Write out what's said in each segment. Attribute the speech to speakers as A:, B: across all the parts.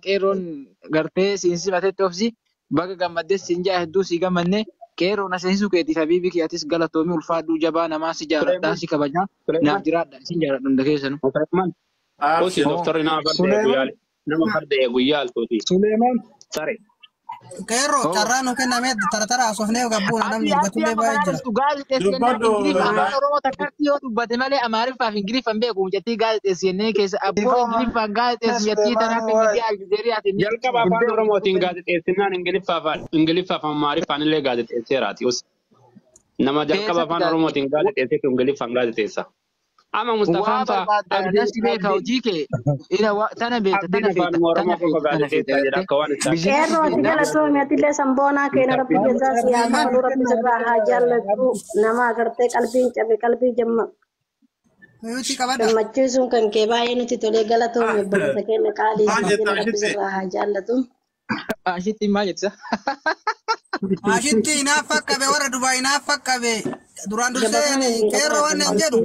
A: Qeerroon gartee siin simatetti obsi baga gammaddes siin jaa hedduu si gammanne qeerroon aseensuu keetiif habiibi kiyyatis galatoomii ulfaadhuu jabaa namaa si jaaladhaa si kabajaa naaf jiraadha isin jaaladha hunda keessanuu.
B: Suleeman. Osi doktorri nama farda guyyaa nama farda guyyaa altooti.
C: Suleeman.
B: Sare.
D: Qeerroo carraa nu kenname tara tara haasofnee gabbuuna namni argatullee baay'ee jira.
A: Gaazexeessitoonni Ingiliffa afaan Oromoo takkatti yoo dubbate malee Amaariffaa fi Ingiliffaan beeku mucattii gaazexeessennee keessa abboo Ingiliffaan gaazexeessi jettii tana akka miidiyaa Aljeeriyaatiin.
B: Jalqaba afaan Oromootiin gaazexeessinaan Ingiliffaaf Amaariffaan illee gaazexeesseeraati. Nama jalqaba afaan Oromootiin gaazexeessitu Ingiliffaan gaazexeessa. Ama Mustafaan
A: fa'a abdii beeka hojii kee tana beekta tana feeta tana feeta tana feeta
B: akka waan isaa.
E: Qeerroo ati galatoomi atillee sanboonaa keenya rabbi jazaa si haa kafalu rabbi sirraa haa jaallatu nama agartee qalbiin cabe qalbii gammachiisuun kan kee baay'ee nuti tolee galatoomi obboleessa keenya qaalii siin rabbi sirraa haa jaallatu.
A: Ashitti maal jettisa?
D: Ashitti hinaaffaa qabe warra Dubaay hinaaffaa qabe duraan dursee qeerroo waan hin jedhu.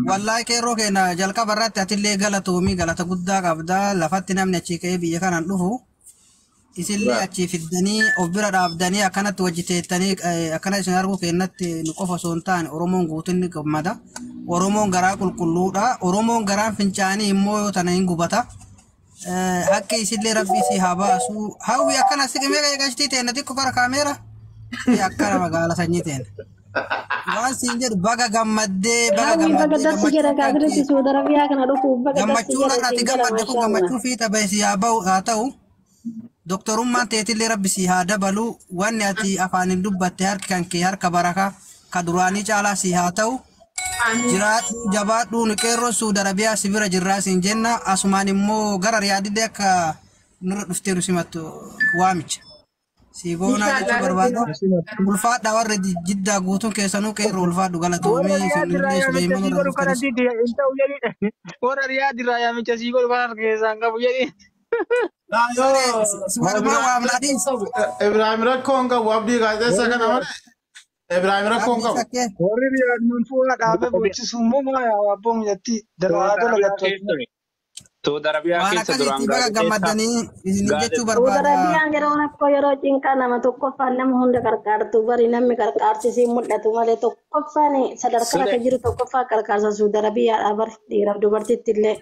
D: Wallaahi qeerroo keenya jalqaba irratti atillee galatoomii galata guddaa qabda lafatti namni achii ka'ee biyya kanaan dhufu isillee achii fiddanii of bira dhaabdanii akkanatti wajji teettanii akkana isin arguu keenyatti nu qofa osoo hin taane Oromoon guutuun ni gammada. Oromoon garaa qulqulluudha. Oromoon garaan fincaanii immoo yoo tana hin gubata. Haqqi isillee rabbi si haa baasu. Hawwi akkana siqimee qeeqashtii teenna xiqqoo gara kaameera. Akkana magaala sanyii teenna. Waan siin jedhu baga gammaddee baga
E: gammaddee
D: gammachuun har'aati gammadde kun gammachuu fiixa bahe si haa bahu haa ta'u. Doktorummaan teetillee rabbi si haa dabalu. Wanni ati afaaniin dubbatte harki kan kee harka barakaa ka duraanii caalaa si haa ta'u. Jiraadhu jabaadhu nu qeerroo Suudi Arabiyaa si bira jirraa siin jenna asumaan immoo gara Riyaadillee akka nurra dhuftee nu simattu waamicha. Si boonaa jechuu barbaada. Ulfaadha warri jiddaa guutuun keessanuu qeerroo ulfaadhu galatoomii isinillee Suleeman irra dhuftanis.
A: Warra Riyaadirraa yaamicha sii godhu kan harka keessaan qabu jedhi.
D: Walumaa waamnaa dhiis.
F: Ibrahim rakkoon qabu abdii gaazexeessaa kana malee. Ibrahim rakkoon qabu.
C: Warri Riyaadnuun fuula dhaabee boochisuu immoo maa abboon jetti dalaa dalagattu.
B: Saudi Arabiyaa
D: Waan
B: keessa duraan
D: akkasiitti baga gammaddanii isin jechuu
E: Saudi
D: barbaada.
E: Arabiyaan yeroo rakkoo yeroo cinqaa nama tokkoffaan nama hunda qarqaartu bari namni qarqaarsisii mul'atu malee tokkoffaan sadarkaa akka jiru tokkoffaa qarqaarsa Saudi Arabiyaadha bari dhiiraaf dubartiitti illee.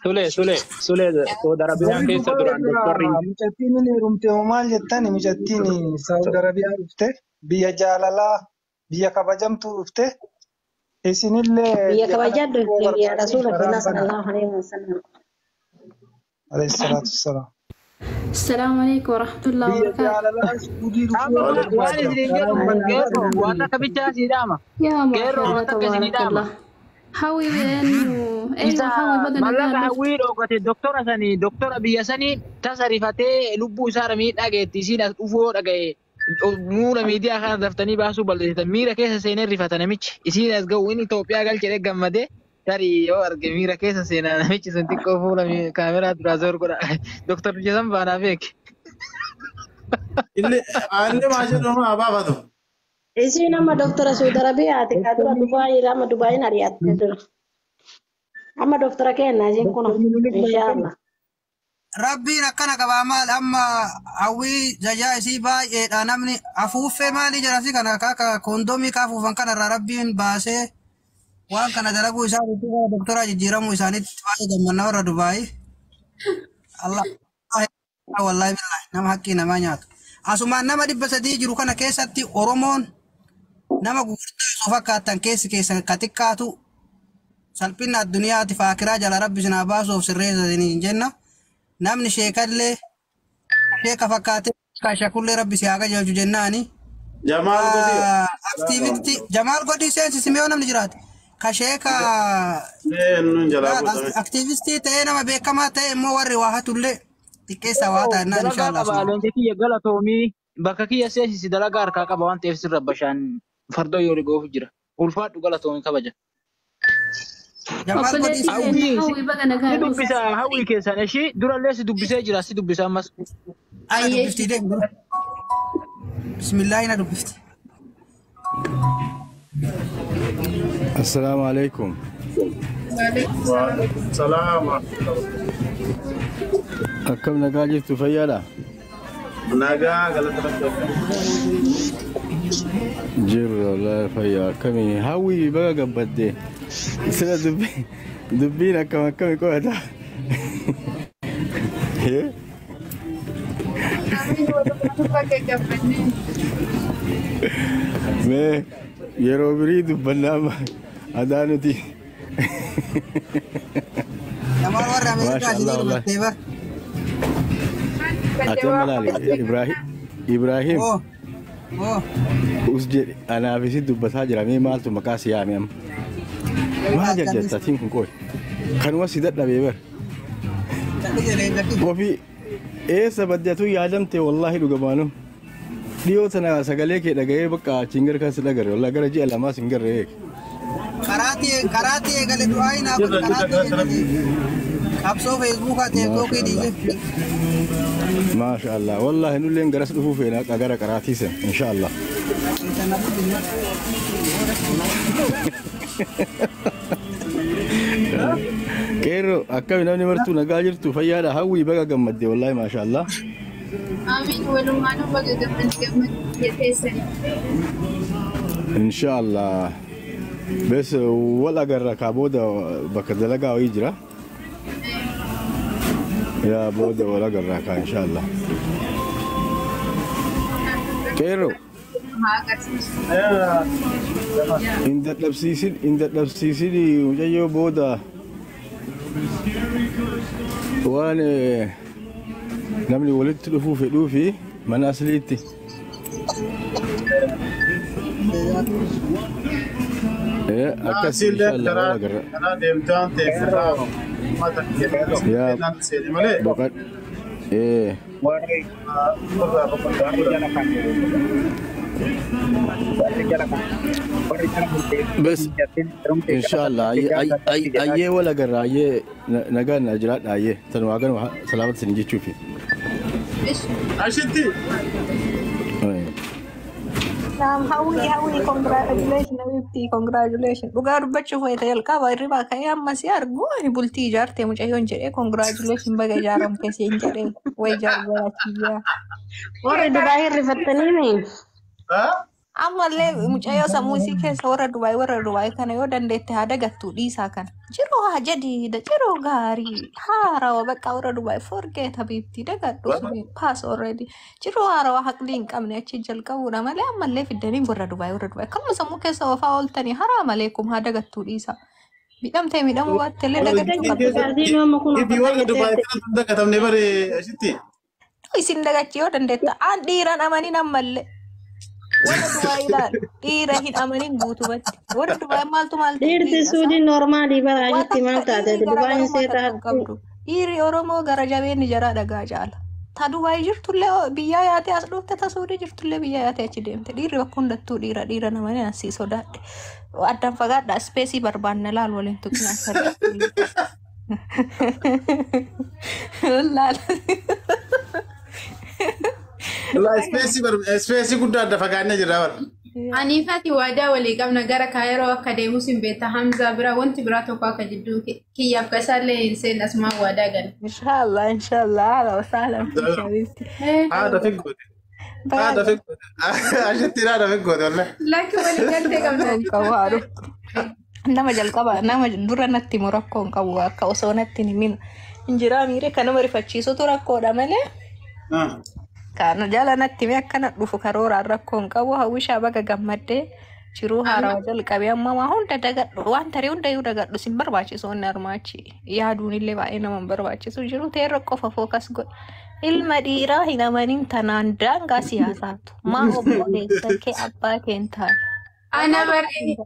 B: Sule Sule Sule Saudi Arabiyaa
C: Warri
B: keessa
C: Dubaay
B: duraan
C: irraa
B: doktorri
C: mucattiin inni heerumte hoo maal jettani mucattiin Saudi Arabiyaa dhufte biyya jaalalaa biyya kabajamtuu dhufte isinillee
E: Biyya
C: biyya kana
E: kabajaa
C: dhufuu
E: dhufte biyya
C: barbaaddan
E: rasuula
C: karaan
E: keenyaa
C: bana.
E: sallallahu alaihi wasallam.
C: Alayhi salaatu wassalaam.
G: السلام عليكم ورحمة الله
C: Biyya
G: وبركاته.
C: jaalalaa Suudii dhufuu
A: Amma
C: yoo
A: waan
C: barbaaddan
A: isiniin jedhu
C: karaan banaa
A: qeerroo waan
C: isinillee.
A: akka bichaa sii dhaama.
G: يا ما شاء
A: Qeerroo
G: الله
A: waan akka isinii
G: تبارك
A: dhaama.
G: الله. حوي إنه أيوة
A: Isa
G: حوي بقى
A: mallaqa
G: نقال
A: hawwii dhookate doktora sanii doktora biyya sanii tasa rifatee lubbuu isaa miidhaa geetti isiin as dhufuu yoo dhaga'e muuna miidiyaa kana daftanii baasuu balleessitan miira keessa seenee rifata namichi isiin as ga'u inni Itoophiyaa galchee gammadee tarii yoo arge miira keessa seenaa namichi sun xiqqoo fuula kaameraa duraa zoor godha doktor Jasan baanaa beeke.
F: Inni maal jedhu maa baafatu.
E: Isiin amma doktora Saudi Arabiyaati ka dura Dubaay amma Dubaayin ari'attee dura. Amma doktora keenya isiin kun inshaallah.
D: Rabbiin akkana qabaa maal amma hawwii jajaa isii baay'eedha namni afuuffee maalii jedha si kana akka kondomii kaafuufan kanarraa rabbiin baasee waan kana dalaguu isaa doktoraa jijjiiramuu isaaniitti baay'ee gammannaa warra Dubaayii. Allah wallaahi billahi nama haqqii namaa nyaatu. Asumaan nama 300 jiru kana keessatti Oromoon nama gurguddaa osoo fakkaattan keessi keessan ka xiqqaatu salphina addunyaati faakiraa jala rabbi isin haa baasuuf sirreessa isiniin jenna. Namni sheekallee sheeka fakkaatee shakullee rabbi si haa qajeelchu jennaani.
F: Jamaal godhi.
D: Aktiivisti Jamaal godhi seensisi mee yoo namni jiraate. Ka sheeka
F: Nuun jalaa guutame.
D: aktiivistii ta'ee nama beekamaa ta'e immoo warri waa hatullee xiqqeessaa waa ta'annaan
A: Dalagaa
D: inshaallah.
A: qaba leenca kiyya galatoomii bakka kiyya seensisi dalagaa harkaa qaba waan ta'eef sirra bashaan fardoo yoo rigoofu jira. Ulfaadhu galatoomii kabaja.
D: Jamaal godhi
G: Obboleettii
A: Hawwii
G: keenya hawwii baga
A: si
G: nagaa dhufte.
A: dubbisa hawwii keessan ishii durallee si dubbisee jira si dubbisa ammas.
D: ana
G: Ayyee.
D: dubbifti deemu dura. Bismillaahi na dubbifti.
H: Assalamu alaikum.
F: Salaam.
H: Akkam nagaa jirtu fayyaadha?
F: Nagaa galata rabbi.
H: Jirra wallaahi fayyaa akkami hawwii baga gabbadde sila dubbiin akkam akkami qo'ata. Mee yeroo birii dubbannaa amma adaa nuti.
D: Namoonni warra Ameerikaa
H: Maasha
D: isinii
H: Allah wallaahi.
D: dhufattee bar.
H: Ati amma laali Ibrahim
D: Oo oo
H: us jedhe anaaf isin dubbataa jira mee maaltu maqaa si yaame amma. Maal jarjarta atiin kun qoy kanuma si dadhabee bar.
D: Calli jedhee gadi.
H: Ofii eessa baddeetu yaadamte wallaahi dhugamaanu. Dhiyoo tana sagalee kee dhaga'ee bakka achiin gara kan si dhagare wallaahi gara ji'a lamaa sin garree eeg.
D: Karaatii eegale du'aa hin hafu
F: Jirra jirra
D: karaatii
F: galata rabbi.
D: eegale qabsoo feesbuukaa teektookii
H: Maasha Allah.
D: dhiise.
H: Maasha Allah. Wallaahi nulleen garas dhufuu feena gara qaraatii sen insha Allah. Qeerroo akkami namni martuu nagaa jirtu fayyaadha hawwii baga gammadde wallaahi maasha Allah.
G: Amiin walumaanuu baga gammadde gammadde teessanii.
H: Insha Allah. Bes wal agarra kaa booda bakka dalagaa wayii jira. Yaa booda wal agarra kaa insha Allah. Qeerroo
G: Haa agarsiisu.
H: hin dadhabsiisin mucayyoo booda waan namni walitti dhufuu fedhuu fi mana asliitti. Akkas
F: Asiillee
H: insha Allah wal
F: karaa
H: agarra.
F: karaa deemtee waan ta'eef irraa uummata
H: Yaa
F: naan seeni malee
H: boqad
I: Warri
F: irraa boqonnaa
I: warri
F: godha.
I: jala kan warri jala kan warri jala bultee
H: bes
I: jartiin heerumte
H: insha Allah ayyee wal agarra ayyee nagaan na jiraadha ayyee tanumaa ganuma salaamata isin jechuufi.
F: Ashitti
J: Naam, hawwi hawwi congratulation habibti congratulation. Dhugaa dubbachuuf wayita jalqaba hirribaa ka'ee amma si argu ani bultii ijaarte mucayyoon jedhee congratulation baga ijaaramte siin jedhee way jaallatiyyaa.
E: Warri Dubaay hirrifattanii mi?
J: Ammallee mucayyoo sammuu isii keessa warra Dubaay kana yoo dandeette haa dagattu dhiisaa kana. Jiruu haa jadiida jiruu gaarii haarawa bakka warra Dubaay forget habibti dagadhu suni pass already. Jiruu haarawa haqli hin qabne achi jalqabuudha malee ammallee fiddanii warra Dubaay kanuma sammuu keessa oofaa ooltanii haraa malee kum haa dagattu dhiisaa. Miidhamtee miidhamuu baattellee dagachuu qabda.
E: Gaazii nama kun
F: Ibi warra Dubaay kanatti hin dagatamne bare ashitti.
J: Isin dagachi yoo dandeetta aan dhiiran amanin ammallee. Warra Dubaay ilaali dhiira hin amanin guutumatti. Warra Dubaay maaltu maal ta'e
E: Dhiirti
J: dhiira isaa?
E: suudii noormaalii bara
J: Waa
E: achitti maal
J: takka
E: taate
J: dhiirri
E: Dubaayin
J: garaagarummaa
E: seeta
J: takka hin qabdu. Dhiirri Oromoo gara jabeenni jaraa dhagaa caala. Ta Dubaay jirtullee biyyaa yaatee as dhufte ta Suudii jirtullee biyyaa yaatee achi deemte. Dhiirri bakka hundattuu dhiira dhiira nama ni asii sodaadhe. Addaan fagaadha ispeesii barbaanne laal waliin tuqna akka Laal.
F: Ispeesii guddaa adda fagaannee jirra bara.
G: Aniifati waadaa walii qabna gara kaayeroo akka deemus hin beekta Hamzaa bira wanti biraa tokko akka jidduu kiyyaaf kasaallee hin seenne asumaan waadaa gala.
J: Inshallah inshallah ahlan wa sahlan fik habibti.
F: Haadha figgoote. Haadha figgoote. Ashitti haadha figgoote wallee.
G: Lakki walii galtee qabna.
J: Rakkoon qabu haa dhuftu. Nama jalqaba nama dura natti himu rakkoon qabu akka osoo natti hin himin injiraa miire kan nama rifachiisutu rakkoodha malee kan jala natti hime akkana dhufu karooraan rakkoon qabu hawwishaa baga gammaddee jiruu haarawaa jalqabee amma waa hunda dagadhu waan taree hundayyuu dagadhu sin barbaachisu inni armaachi yaaduun illee baay'ee nama hin barbaachisu jiruu teerra qofa fookas godhe. Ilma dhiiraa hin amanin tanaan daangaa siyaasaatu maa obboleessa kee abbaa kee hin taane.
G: Ana baree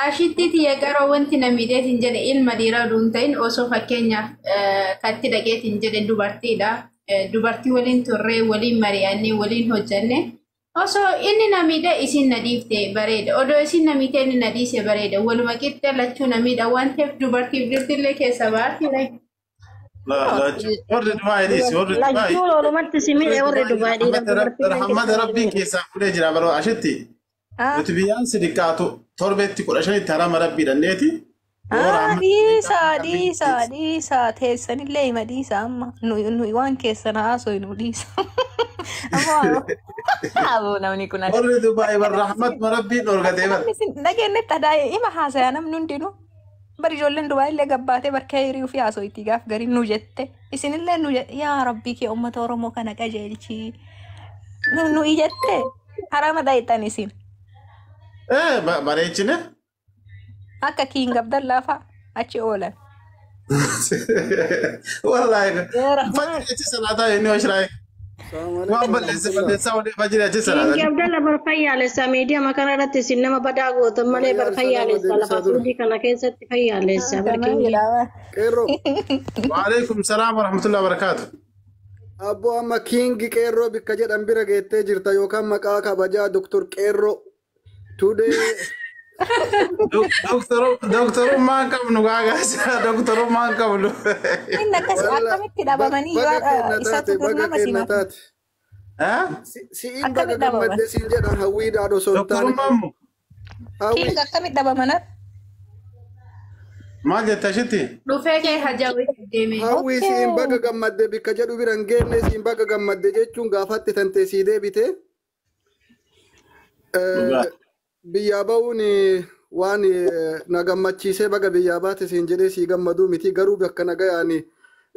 G: ashitti tiyya garoo wanti na miidheetiin jedhe ilma dhiiraa oduu hin ta'in osoo fakkeenyaaf katti dhaqeetiin jedhe dubartiidha. Dubartii waliin turree waliin mari'annee waliin hojjenne osoo inni na miidhe isin na dhiifte bareeda. Odoo isin na miite inni na dhiise bareeda. Waluma qixxe lachuu na miidha waan ta'eef dubartiif dhirtillee keessa baarti.
F: Warri Dubaay dhiisi warri Dubaay.
E: Lachuu walumatti si miidhe warri Dubaay dhiiraaf dubartii
F: Rahmata Rabbiin keessaa fuudhee jira baroo ashitti. Nuti biyyaan si diqqaatu torbeetti 15tti harama Rabbii dhanneeti.
J: Dhiisaa dhiisaa dhiisaa teessanillee hima dhiisaa amma nuyi waan keessan haasofnu dhiisa. Amma aboo namni kun
F: Warri Dubaay bar rahmat rabbiin dhorgatee bar.
J: Dhageenyetti adaa ima haasaya namni hundinuu. Bar ijoolleen Dubaay illee gabbaatee barkee hiriyuu fi haasoitti gaaf garii nu jette. Isinillee nu jette yaa rabbii kee uummata Oromoo kana qajeelchi. Nu jette harama dhayixan isin.
F: Bareechine.
J: Akka King Abdallaa fa'a achi oolan.
F: Wallaahi. Fajri achi salaataa inni hoshiraay. Waan balleesse balleessaa walii fajri achi salaataa.
E: King Abdalla bar fayyaalessa miidiyaa kana irratti isin nama badaa gootan malee bar fayyaalessa lafa suudii kana keessatti fayyaalessa bar King.
K: Qeerroo.
F: Waalaikum salaam wa rahmatullahi wa barakaatu.
K: Abbo amma King Qeerroo bikka jedhan bira geettee jirta yookaan maqaa kabajaa Dr. Qeerroo. Today
F: Doktorummaan qabnu gaagaasa doktorummaan qabnu.
J: Inni akkas akkamitti dhabamanii yoo isatu dur nama simata.
K: Si'iin baga gammadde siin jedhan hawwiidhaan osoo hin taane.
J: King akkamitti dhabaman?
F: Maal jette ashitti?
G: Dhufee kee hajawee deeme.
K: Hawwii si'iin baga gammadde bikka jedhu bira hin geenne siin baga gammadde jechuun gaafatti tantee sii deebite. Biyyaa ba'uun waan na gammachiisee baga biyyaa baate siin jedhee sii gammaduu miti garuu bakka nagayaan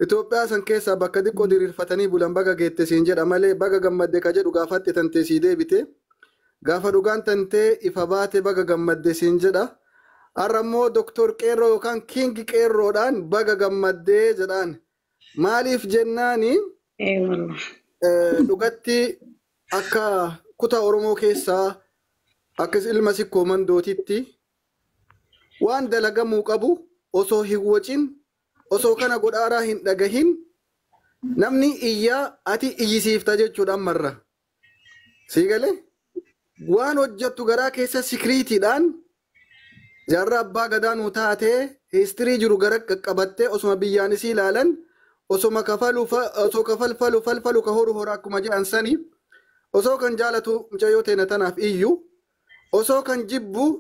K: Itoophiyaa san keessaa bakka xiqqoo diriirfatanii bulan baga geette siin jedha malee baga gammadde ka jedhu gaafatte tantee sii deebite gaafa dhugaan tantee ifa baate baga gammadde siin jedha har'a immoo Doktor Qeerroo yookaan King Qeerroodhaan baga gammaddee jedhaan maaliif jennaani dhugatti akka kutaa Oromoo keessaa akkas ilma sikkoo mandootitti waan dalagamuu qabu osoo hin wacin osoo kana godhaaraa hin dhagahin namni iyyaa ati iyyisiifta jechuudha ammarra. Sii galee waan hojjettu garaa keessa sikiriitiidhaan jaarraa abbaa gadaa nuu taatee histirii jiru gara qaqqabattee osuma biyyaanis ilaalan osoma kafalu osoo kafalfalu falfalu ka horu hora akkuma jedhan sani osoo kan jaalatu mucayyoo teena tanaaf iyyuu osoo kan jibbu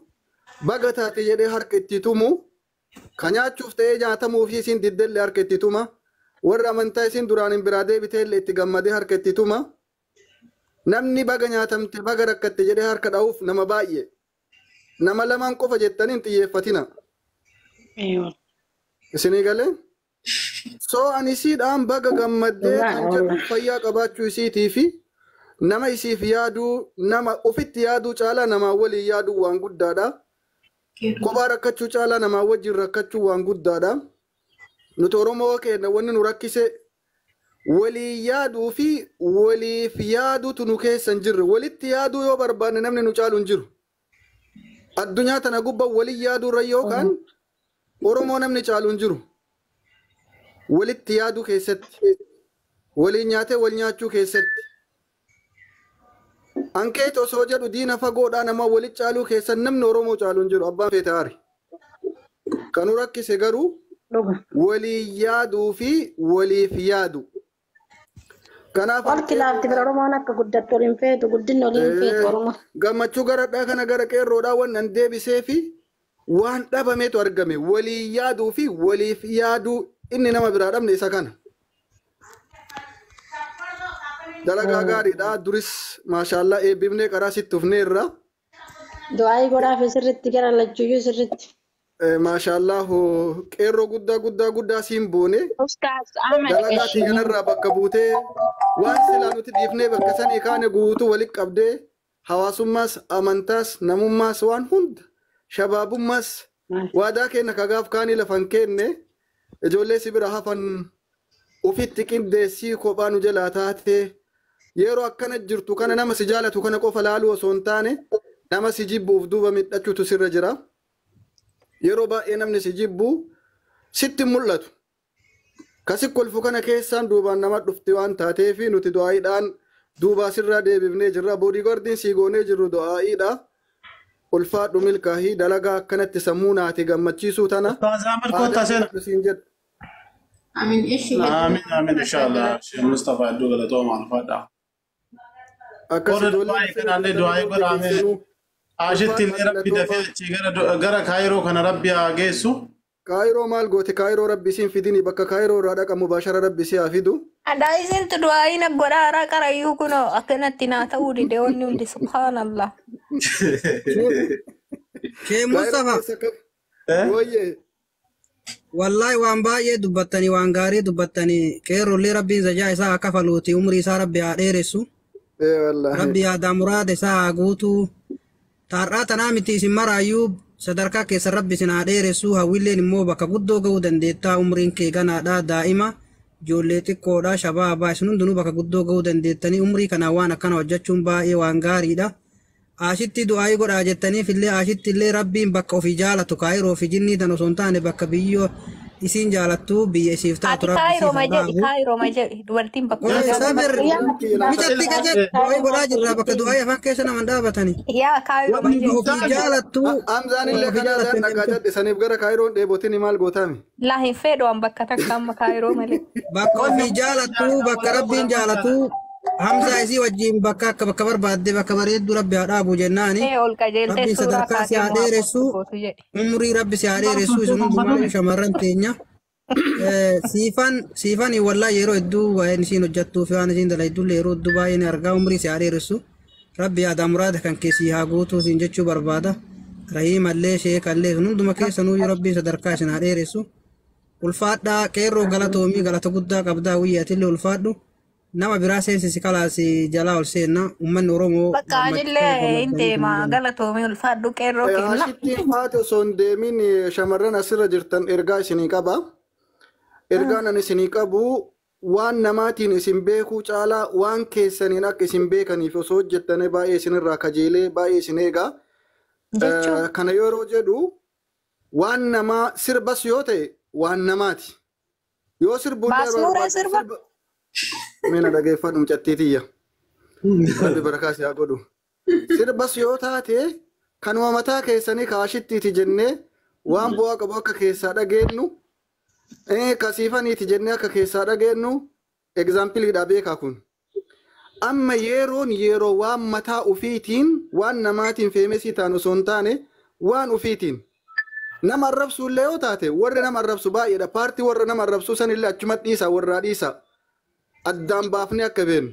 K: baga taate jedhee harka itti tumu ka nyaachuuf ta'ee nyaatamuu fi isin diddellee harka itti tuma warra amantaa isin duraan hin biraa deebiteellee itti gammadee harka itti tuma namni baga nyaatamte baga rakkatte jedhee harka dha'uuf nama baay'ee nama lamaan qofa jettanii hin xiyyeeffatina. Isinii galee? Soo ani isiidhaan baga gammaddee kan jedhu fayyaa qabaachuu isiitii fi nama isiif yaaduu nama ofitti yaaduu caalaa namaa waliin yaaduu waan guddaadha. Kophaa rakkachuu caalaa namaa wajjin rakkachuu waan guddaadha. Nuti Oromoo keenya wanni nu rakkise walii yaaduu fi waliif yaaduutu nu keessa hin jirre. Walitti yaaduu yoo barbaanne namni nu caalu hin jiru. Addunyaa tana gubbaa walii yaaduu irra yookaan Oromoo namni caalu hin jiru. Walitti yaaduu keessatti, waliin nyaatee wal nyaachuu keessatti. Ankeet osoo jedhu diina fagoodhaa nama walitti caaluu keessa namni Oromoo caalu hin jiru abbaan feete haari. Kan nu rakkise garuu walii yaaduu fi waliif yaadu. Kanaaf
E: Ol kilaafti bira Oromoon akka guddattu waliin feetu guddinni waliin feetu Oromoo.
K: Gammachuu garadhaa kana gara qeerroodhaa waan an deebisee fi waan dhabameetu argame walii yaaduu fi waliif yaaduu inni nama biraa dhabne isa kana. Dalagaa gaariidha. Duris maashaallah eebbifnee karaa sitti dhufneerra.
E: Du'aayii godhaaf sirriitti gara lachuyyuu sirriitti.
K: Maashaallah qeerroo guddaa guddaa guddaa siin boone.
G: Ustaaz Ahmed
K: Dalagaa kanarraa bakka buutee waan silaa nuti dhiifnee bakka sanii kaane guutuu walitti qabdee hawaasummaas amantaas namummaas waan hunda shabaabummaas waadaa keenya kagaaf kaanii lafan kenne ijoollee si bira hafan ofitti qindeessii kophaa nu jalaa taatee yeroo akkana jirtu kana nama si jaalatu kana qofa laaluu osoo hin taane nama si jibbuuf duuba midhachuutu sirra jira. Yeroo baay'ee namni si jibbu sitti mul'atu. Kasi kolfu kana keessaan duubaan nama dhufti waan taateef nuti du'aayiidhaan duubaa sirraa deebifnee jirra. Boodigaardiin sii goonee jirru du'aayiidha. Ulfaadhu milkaahii dalagaa akkanatti sammuu naati gammachiisuu tana.
G: Amin ishi.
F: Amin amin inshallah. Sheikh Mustafa iddoo galatooma alfaadha.
K: Akkas
F: ijoollee kanallee du'aayii godhaame. Ashitti illee rabbi dafee achii gara Kaayiroo kana rabbi haa geessu.
K: Kaayiroo maal goote kaayiroo rabbi isiin fidini bakka kaayiroo irraa dhaqamu baashara rabbi si haa fidu.
J: Adaa isintu du'aayin godhaa haaraa qarayyuu kunoo akkanatti naa ta'uu dide wanni hundi subhaanallah.
D: Shee Mustafa.
K: Wayye.
D: Wallahi waan baay'ee dubbattanii waan gaarii dubbattanii qeerrollee rabbiin zajaa isaa haa kafaluuti umrii isaa rabbi haa dheeressu. Rabbi yaadaa muraada isaa haa guutuu. Taarraa tanaa miti isin maraayyuu sadarkaa keessa rabbi isin haa dheeressu hawwiilleen immoo bakka guddoo ga'uu dandeettaa umriin kee ganaadhaa daa'ima ijoollee xiqqoodhaa shabaabaa isin hundinuu bakka guddoo ga'uu dandeettanii umrii kanaan waan akkana hojjechuun baay'ee waan gaariidha. Ashitti du'aayii godhaa jettaniif illee ashitti illee rabbiin bakka ofii jaalatu kaayiroo fi jinnii tan osoo hin taane bakka biyyoo isiin jaalattu biyya isiif taatu
J: Ati
D: rabbi
J: kaayiroo
D: isiif
J: ma
D: haa
J: jedhi
D: dhaabu.
J: kaayiroo ma jedhi dubartiin bakka
D: Qola
J: jaalatu.
D: isaa ber micatti qajeelchu du'aayii godhaa jirra bakka du'aayii afaan keessa naman dhaabatani.
J: Yaa kaayiroo ma
D: Bakka
J: jedhi.
D: ofii jaalattu
K: Hamzaan illee
D: bakka ofii
K: kana
D: jaalattu
K: dhaan dhagaa jal'isaniif gara kaayiroon dheebotiin maal gootaami?
J: Laa hin fedhu an bakka takka amma kaayiroo malee.
D: Bakka ofii jaalattu bakka rabbiin jaalatu Hamzaa isii wajjin bakka akka bakka barbaadde bakka bareeddu rabbi haa dhaabu jennaani.
J: Ee ol qajeeltee
D: Rabbiin
J: suuraa
D: sadarkaa si
J: kaatee
D: haa
J: moo haa
D: dheeressu
J: gootu jedhi.
D: umrii rabbi si haa dheeressu isin hundumaa shamarran teenya. Siifan siifan wallahi yeroo hedduu waa'een isiin hojjettuu fi waan isiin dalaydullee yeroo hedduu baay'ee ni argaa umrii si haa dheeressu. Rabbi yaadaa muraada kan keessi haa guutuu siin jechuu barbaada. Rahiimallee sheekallee sun hunduma keessanuu rabbiin sadarkaa isin haa dheeressu. Ulfaadhaa qeerroo galatoomii galata guddaa qabdaa guyyaatillee ulfaadhu. Nama biraa seensisi kalaas jalaa ol seenna uummanni Oromoo
J: Bakka
D: gammachuu
J: anillee hin
D: gammadanii
J: deema galatoomii ulfaadhu qeerroo kenna.
K: Ashittiin haati osoo hin deemin shamarran asirra jirtan ergaa isinii qaba. Ergaan ani isinii qabu waan namaatiin isin beekuu caalaa waan keessaniin akka isin beekaniif osoo hojjettanii baay'ee isinirraa kajeelee baay'ee isin eegaa.
J: Jechuun
K: Kana yeroo jedhu waan namaa sirbas yoo ta'e waan namaati. Yoo sirbullee
J: baasnuuree
K: barbaadde
J: sirba.
K: sirba. Meena dhageeffadhu mucattii tiyya. Rabbi barakaa si haa godhu. Sirbas yoo taate kanuma mataa keessanii kaashittiiti jennee waan bu'aa qabu akka keessaa dhageenyu kasiifaniiti jennee akka keessaa dhageenyu egzaampiliidha beekaa kun. Amma yeroon yeroo waan mataa ufiitiin waan namaatiin feemesii ta'an osoo hin taane waan ufiitiin nama arrabsu illee yoo taate warri nama arrabsu baay'eedha. Paartii warra nama arrabsu sanillee achuma dhiisa warraa dhiisa. Addaan baafnee akka beennu.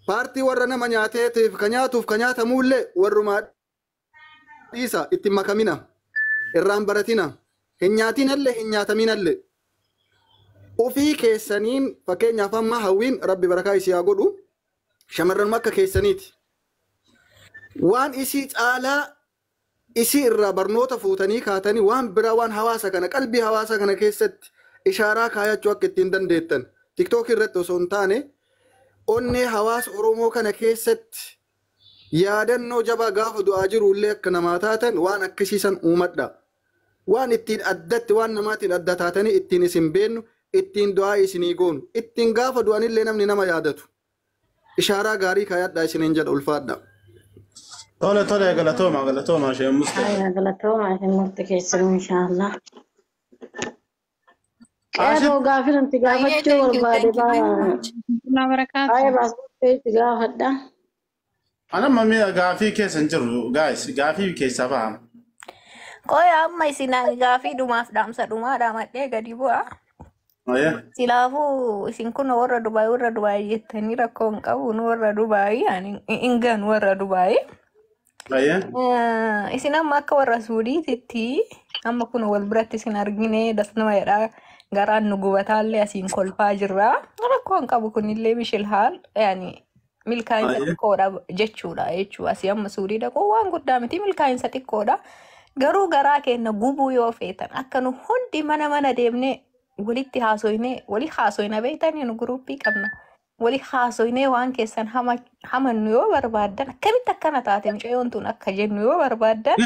K: Paartii warra nama nyaateetiif ka nyaatuuf ka nyaatamuullee warrumaa dhiisa itti makamina. Irraan baratina. Hin nyaatinallee hin nyaataminallee. Ofii keessaniin fakkeenyaaf amma hawwiin rabbi barakaa isii haa godhu shamarranuma akka keessaniiti. Waan isii caalaa isii irraa barnoota fuutanii kaatanii waan biraa waan hawaasa kana qalbii hawaasa kana keessatti ishaaraa kaayachuu akka ittiin dandeettan tiktookii irratti osoo hin taane onnee hawaasa Oromoo kana keessatti yaadannoo jabaa gaafa du'aa jiru illee akka namaa taatan waan akkasiisan uumadha. Waan ittiin addatti waan namaatiin adda taatanii ittiin isin beennu ittiin du'aa isinii goonu ittiin gaafa du'anillee namni nama yaadatu. Ishaaraa gaarii kaayadhaa isiniin jedha ulfaadha.
F: Tole tole galatooma galatooma isheen Mustafa.
E: Ayyaa galatooma isin murti keessanuu inshaallah. Qeerroo gaafii namti
G: Baay'ee
E: gaafachuu
G: thank you
E: barbaade
G: thank you very
E: baa.
G: much.
E: Ayya baasii itti gaafadha.
F: Ana mammi gaafii keessa hin jiru guys gaafii keessaa baha.
J: Qoya amma isin gaafii dhumaaf dhaamsa dhumaa dhaamadhee gadi bu'a.
F: Ayya.
J: Silaafuu isin kun warra Dubaay warra Dubaay jettanii rakkoo hin qabu nu warra Dubaay ani hin ganu warra Dubaay.
F: Ayya.
J: Isin amma akka warra Suudiititti amma kun wal biratti isin argine das nama jedhaa garaan nu gubataallee asiin kolfaa jirra. Rakkoo hin qabu kunillee bishilhaal yaani milkaa'insa
F: Ayya.
J: xiqqoodha jechuudha jechuudha. Asii amma Suudii dhaquu waan guddaa miti milkaa'insa xiqqoodha. Garuu garaa keenya gubuu yoo feetan akka nu hundi mana mana deemnee walitti haasoynee walii haasoyna beektanii nu guruppii qabna. Walii haasoynee waan keessan hamannu yoo barbaaddan akkamitti akkana taate mucayyoon tun akka jennu yoo barbaaddan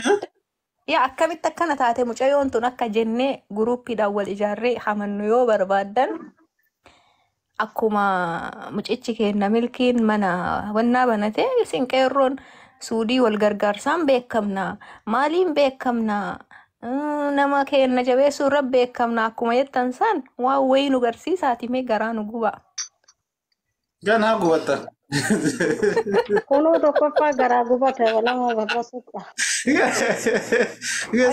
J: yaa akkamitti akkana taate mucayyoon tun akka jennee guruppiidhaan wal ijaarree hamannu yoo barbaaddan akkuma mucichi keenya milkiin mana wannaa banate isin qeerroon suudii wal gargaarsaan beekamna maaliin beekamna nama keenya jabeessuu irra beekamna akkuma jettan san waan wayii nu garsiisaati mee garaa nu guba.
F: Ganaa gubatta.
E: Kunoo tokkoffaa garaa gubata lama barbaasuudha.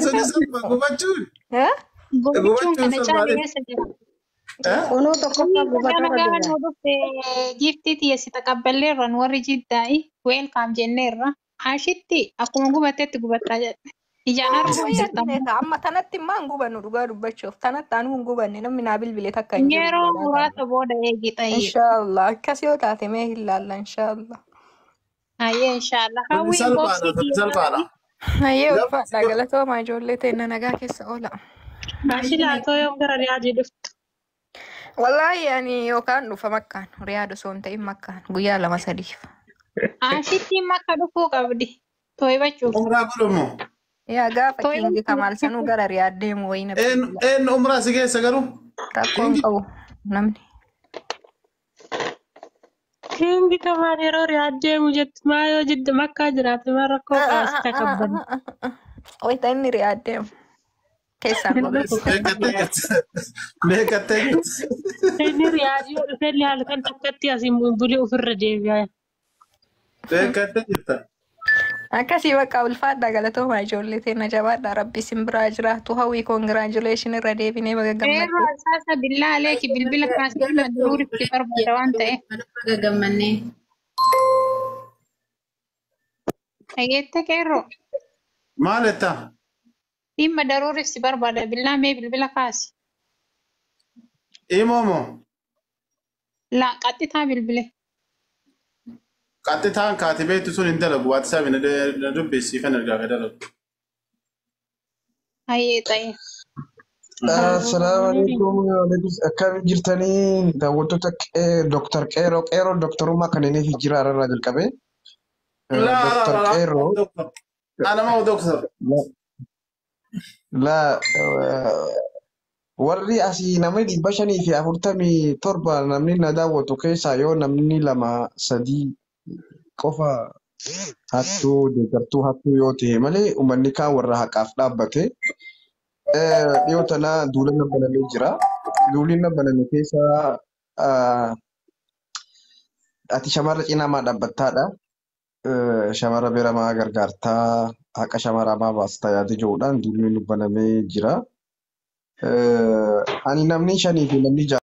F: Sun salpha gubachuun.
L: Gubachuun kana caalu keessa jira.
E: Kunoo tokkoffaa gubata
L: Gana gaafa
E: jira.
L: nu dhufte giiftii tiyya si taqabballeerra nu warri jiddaa'i weelkaam jenneerra. Ashitti akkuma gubattetti gubattaa jedhe. Ijaan arguu hin jirtan.
J: Amma tanatti immoo hin gubannu dhugaa dubbachuuf. Tanatti anuu hin gubanne namni naa bilbile takka hin jiru.
L: Yeroo muraasa booda eegi xayyee.
J: Inshaallah akkas yoo taate mee hin laalla inshaallah.
L: Hayyee inshaallah.
F: Sun
L: Hawwiin
F: salphaadha
L: boobsii
F: sun salphaadha.
J: Hayyee ulfaadha galatoomaa ijoollee teenna nagaa keessa oola.
M: Ashilaatoo yoom gara Riyaadii dhuftu?
J: Wallaahi ani yookaan dhufa makkaan Riyaad osoo hin ta'in makkaan guyyaa lama sadiif.
L: Ashittiin makka dhufuu qabdi. Tooyibachuuf.
F: Umraa godhumoo?
J: Yaa gaafa kiingi kamaal sanuu gara Riyaad deemu wayii na bilbila.
F: Een umraa si geessa garuu?
J: Rakkoo hin qabu namni.
M: Kingi kamaan yeroo Riyaad deemu jettu maa yoo jiddu makkaa jiraate maa rakkoo qabaas takabban.
J: Wayita inni Riyaad deemu. Keessaan godhu.
F: Beekattee jirti. Beekattee jirti.
M: Inni Riyaad yoo dhufe illee halkan takkatti asiin bulee ofirra deebi'a.
F: Beekattee jirta.
J: Akkasii bakka ulfaadha galatoomaa ijoollee teenna jabaadha rabbi isin biraa jiraatu hawwii koongiraajuleeshin irra deebinee baga
L: Qeerroo
J: gammadde.
L: asaasa billaa aleeki bilbila kaasee madruuritti barbaada waan ta'eef.
G: Baga gammannee.
L: Dhageette qeerroo
F: Maal jettaa?
L: dhimma daruuriif si barbaada billaa mee bilbila kaasi.
F: Imoo moo?
L: Laa qaxxitaa bilbile.
F: Qaxxitaan kaatee beektu sun hin dalagu. WhatsApp na dubbisi kan ergaa ka dalagu.
L: Hayyee xayyee.
N: Assalaamu alaikum. Akkam jirtanii daawwattoota Dr. Qeerroo Qeerroo Doktorummaa kan inni jira irraa jalqabe.
F: Laa laa
N: Dr.
F: laa
N: Qeerroo
F: laa. Ana moo doktor?
N: laa warri asii namni 547 namni na daawwatu keessaa yoo namni lama sadii qofa hattuu deeggartuu hattuu yoo ta'e malee uummanni kaan warra haqaaf dhaabbate. Dhiyoo tana duulina banamee jira. Duulina baname keessa ati shamarra cinaa maa dhaabbattaadha. Shamara bira maa gargaartaa haqa shamaraa maa baastaa yaada jiruudhaan duulli nu banamee jira. Ani namni shanii fi namni ja'a.